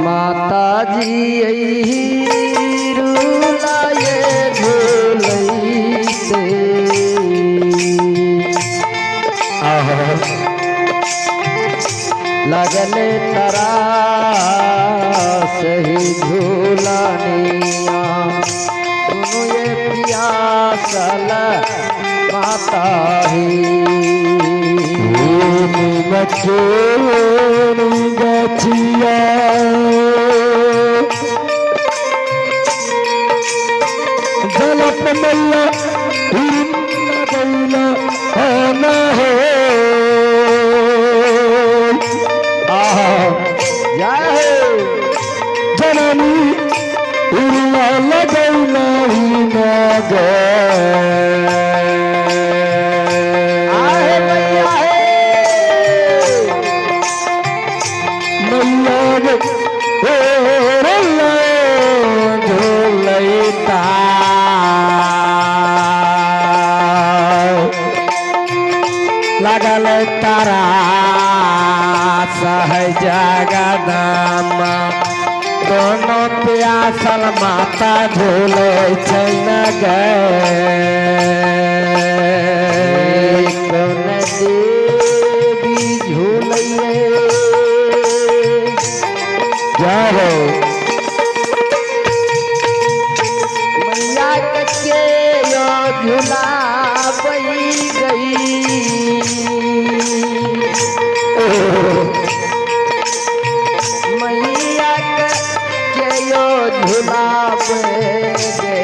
माताजी रुलाए झूलैते। लगले तरा सही झूलनिया, दुनू ये पियासल माता ही। गछिया जलप मैया गैला न हो। आहा, जय हो। जननी उड़ला लगैला न गे। आहे मैया हे। मैया गे झूलैता, लगल तारा सह जगदम्बा, दोनों प्यासल माता झूले छै न गे। कौन देवी झूलैये? जय हो। मैया के यो झुलाबई गई? मैया के यो झुलाबे गे?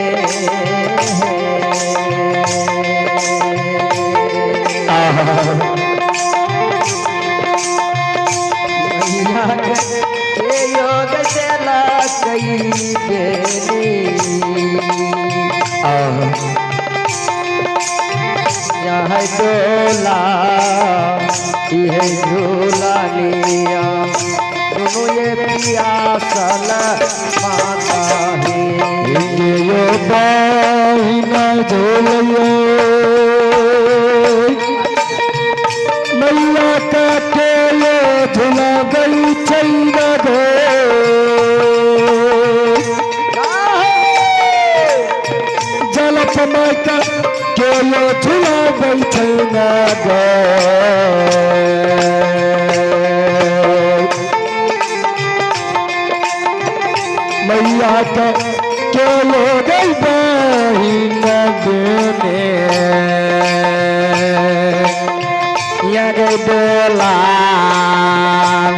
मैया के योग चला कई बेनी। यह डोला यह झूलनिया, दुनू ये पियासल माता है। यो बहिना झूलिए, मैया का के यो झूला गई छै न गे। जलप माता के यो झूला गई छै न गे। मैया का के यो गई बहिन देने, यग डोला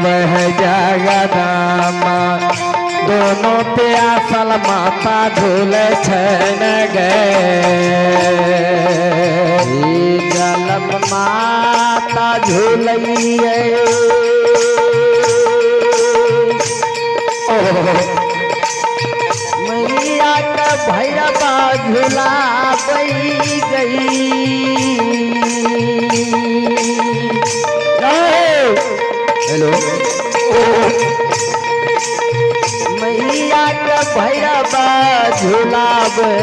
वह जगदम्बा, दोनों प्यासल माता झूले छै न गे। जलम माता झूलैये। मैया के भैरवा झुलाबई गई? हेलो, मैया के भैरवा झुलाबे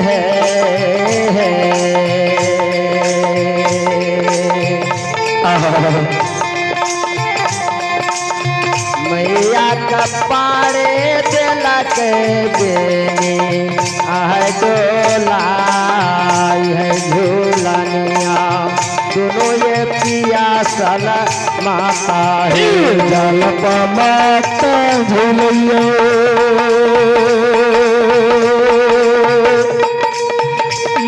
है? मैया के पारे दिलक बेनी, आह डोला है झूलनिया, दुनू ये पियासल माता है। जलप माता झूलिए,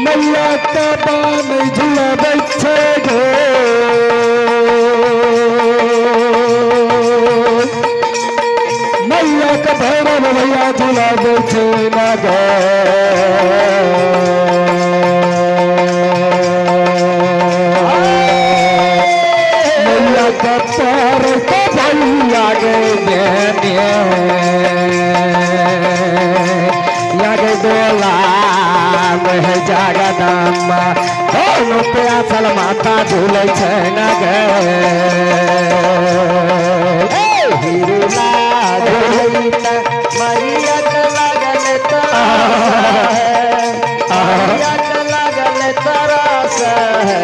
मैया का बान झूला छै गे। मैया का भैरव भैया झूला छै न गे। मैया का पार का भैया गे देने, यग डोला वह जगदम्बा, दोनों प्यासल माता झूलै छै न गे। हिरुला झूलैत मैया के लागल तरस है, मैया के लागल तरस है।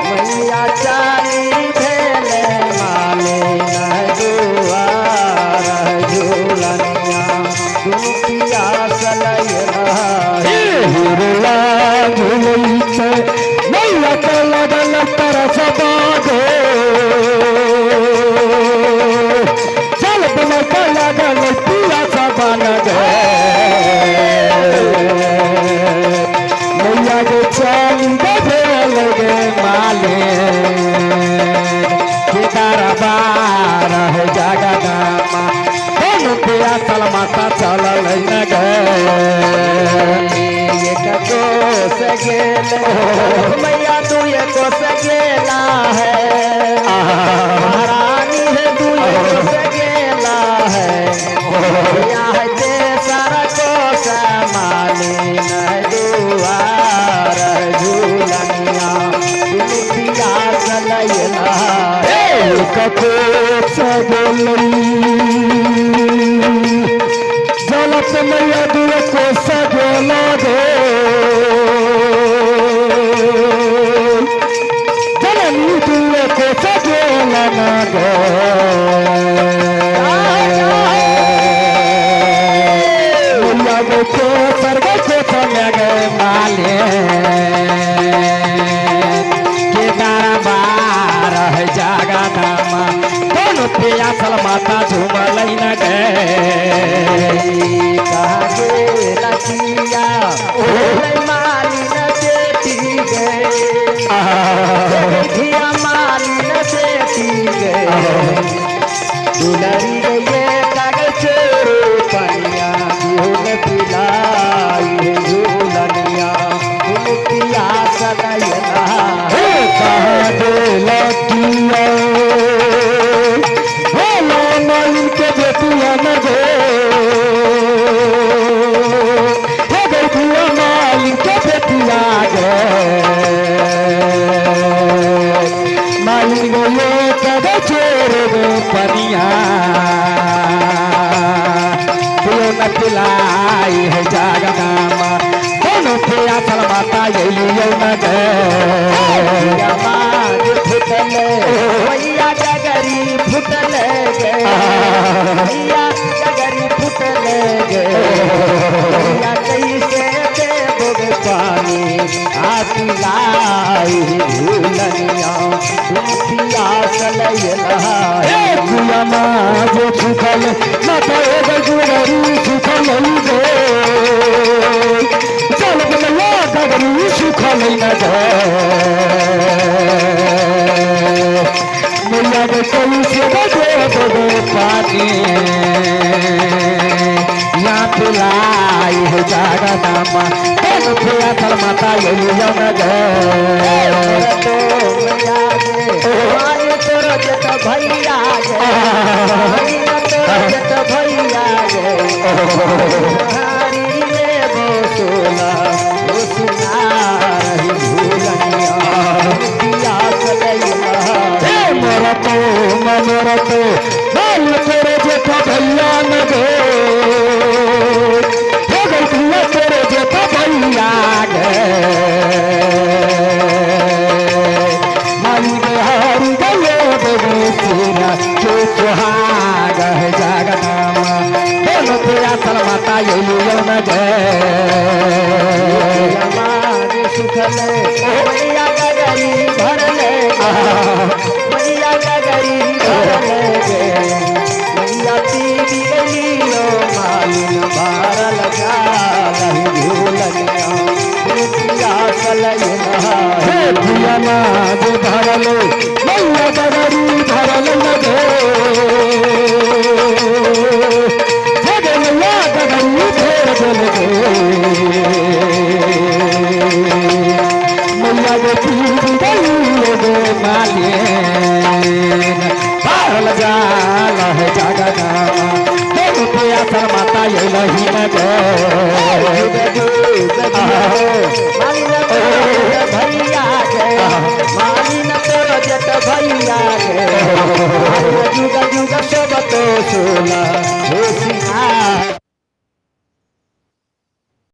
मैया चाली भेले मालिन दुआर। है जगदम्बा दोनों प्यासल माता चलल न गे। एक कोस गेल मैया दुए कोस गेला है, महारानी है दुए कोस गेला है, या है तेसर कोस मालिन है दुआर झूलनिया दुनू पियासल अयला। एक कोस गेलई जलप मैया दुए कोस गेला गे, जननी दुए कोस गेला ना गे। मैया गो कोसर गो कोस में गे माले के दरबार है जगदम्बा दोनों प्यासल माता झूमल न गे। कहाँ गेला किया ओले मालिन बेटी गे, धिया मालिन बेटी गे, दुलरी गे कागज चोरो पनिया झूल पिलाई झूलनिया दुनू पियासल अयला। हे कहाँ गेला किया भोला मालिन के बेटिया न गे, हे गई मालिन के बेटिया गे, मालिन गो कद चोर गो पनिया पियो न पिलाई है जगदम्बा दोनों प्यासल माता अलियो न गे। माज फुटले मैया गगरी फुटले गे, मैया गगरी फुटले गे, मैया कैसे देबो पानी आ पिलाई झूलनिया तुम पियासल अयला। हे कुया माज सुखल माता ए गुररी सुखल गे, चल मैया गगरी सुखल न गे, मैया गे कैसे देबो पानी या पिलाई है जगदम्बा दोनों प्यासल माता अलियो न गे। तो मैया गे माय तोर जत भैया गे, माय तोर जत भैया गे, हरी लेबो सोला ओ सुनार झूलनिया पियासल अयला। हे मोरा तो मोरा तो बाल तेरे जेठा भैया न गे, हे गौठिया तेरे जेठा भैया गे, माली गे हरी गयो देवे सिरा के सुहाग है जगदम्बा दोनों प्यासल माता अलियो न गे। माज सुखले मैया गगरी भरले गे, मैया गगरी भरले गे, मैया पीबी गलियो मालिन भरल जालहि झूलनिया पियासल अयला। हे प्रिया नाज भरल मैया गगरी भरल न गे, हे गे मैया गगरी भर गल गे, मैया गे पीबी गलियो गे मालिन भरल जा